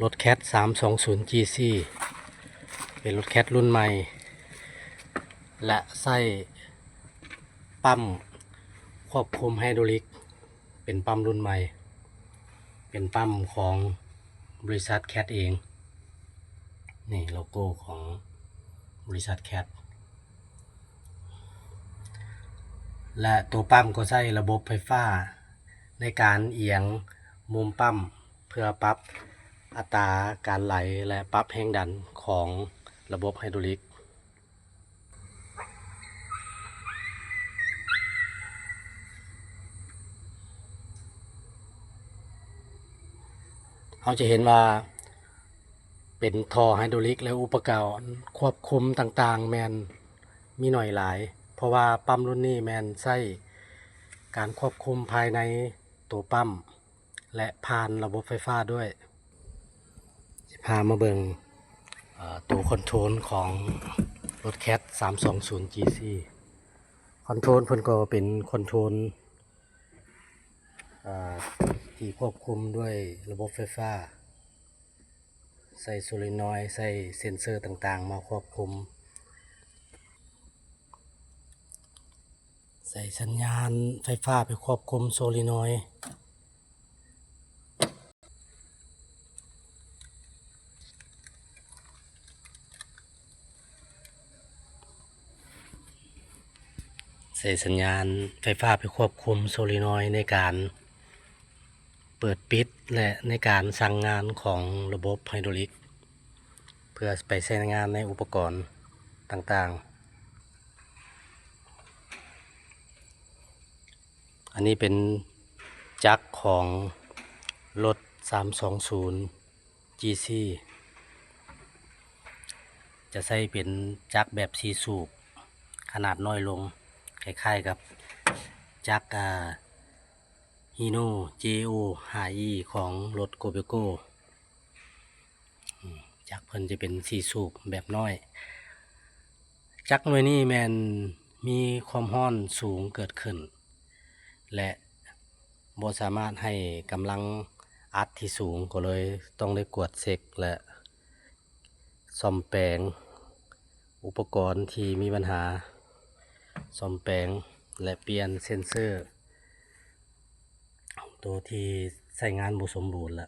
ລົດແຄັດສາມສອງສູນຈີຊີ ເປັນລົດແຄັດລຸ້ນໃໝ່ ແລະ ໃຊ້ປ້ຳຄວບຄຸມໄຮໂດຣລິກ ເປັນປ້ຳລຸ້ນໃໝ່ ເປັນປ້ຳຂອງບໍລິສັດແຄັດເອງ. ນີ້ໂລໂກ້ຂອງບໍລິສັດແຄັດ ແລະ ຕົວປ້ຳກໍໃຊ້ລະບົບໄຟຟ້າໃນການອຽງມຸມປ້ຳ ເພື່ອປັບອັດຕາການໄຫຼ ແລະ ປັບແຮງດັນຂອງລະບົບໄຮໂດຣລິກ. ເຮົາຈະເຫັນວ່າເປັນທໍ່ໄຮໂດຣລິກ ແລະ ອຸປະກອນຄວບຄຸມຕ່າງໆແມ່ນມີໜ້ອຍຫຼາຍ ເພາະວ່າປ້ຳລຸ້ນນີ້ແມ່ນໃຊ້ການຄວບຄຸມພາຍໃນຕົວປ້ຳ ແລະ ຜ່ານລະບົບໄຟຟ້າດ້ວຍ. ຊິພາມາເບິ່ງ ເອີ ໂຕຄອນໂທຣນຂອງລົດແຄັດສາມສອງສູນຈີຊີ. ຄອນໂທຣນເພິ່ນກໍເປັນຄອນໂທຣນ ເອີ ທີ່ຄວບຄຸມດ້ວຍລະບົບໄຟຟ້າ ໃຊ້ໂຊລີນອຍ ໃຊ້ເຊັນເຊີຕ່າງໆມາຄວບຄຸມ. ໃຊ້ສັນຍານໄຟຟ້າໄປຄວບຄຸມໂຊລີນອຍ. ໃຊ້ສັນຍານໄຟຟ້າໄປຄວບຄຸມໂຊລີນອຍໃນການເປີດປິດ ແລະ ໃນການສັ່ງງານຂອງລະບົບໄຮໂດຣລິກ ເພື່ອໄປໃຊ້ງານໃນອຸປະກອນຕ່າງໆ. ອັນນີ້ເປັນຈັກຂອງລົດສາມສອງສູນຈີຊີ ຈະໃຊ້ເປັນຈັກແບບສີ່ສູບ ຂະໜາດນ້ອຍລົງ ຄ້າຍໆກັບຈັກ ອາ ຮີໂນ ເຈໂອ ຫ້າອີ ຂອງລົດໂກເບໂກ. ອາ ຈັກເພິ່ນຈະເປັນສີ່ສູບແບບນ້ອຍ. ຈັກໜ່ວຍນີ້ແມ່ນມີຄວາມຮ້ອນສູງເກີດຂຶ້ນ ແລະ ບໍ່ສາມາດໃຫ້ກຳລັງອັດທີ່ສູງ ກໍເລີຍຕ້ອງໄດ້ກວດເຊັກ ແລະ ສ້ອມແປງອຸປະກອນທີ່ມີບັນຫາ, ສ້ອມແປງ ແລະ ປ່ຽນເຊັນເຊີ ໂຕທີ່ໃຊ້ງານບໍ່ສົມບູນລະ.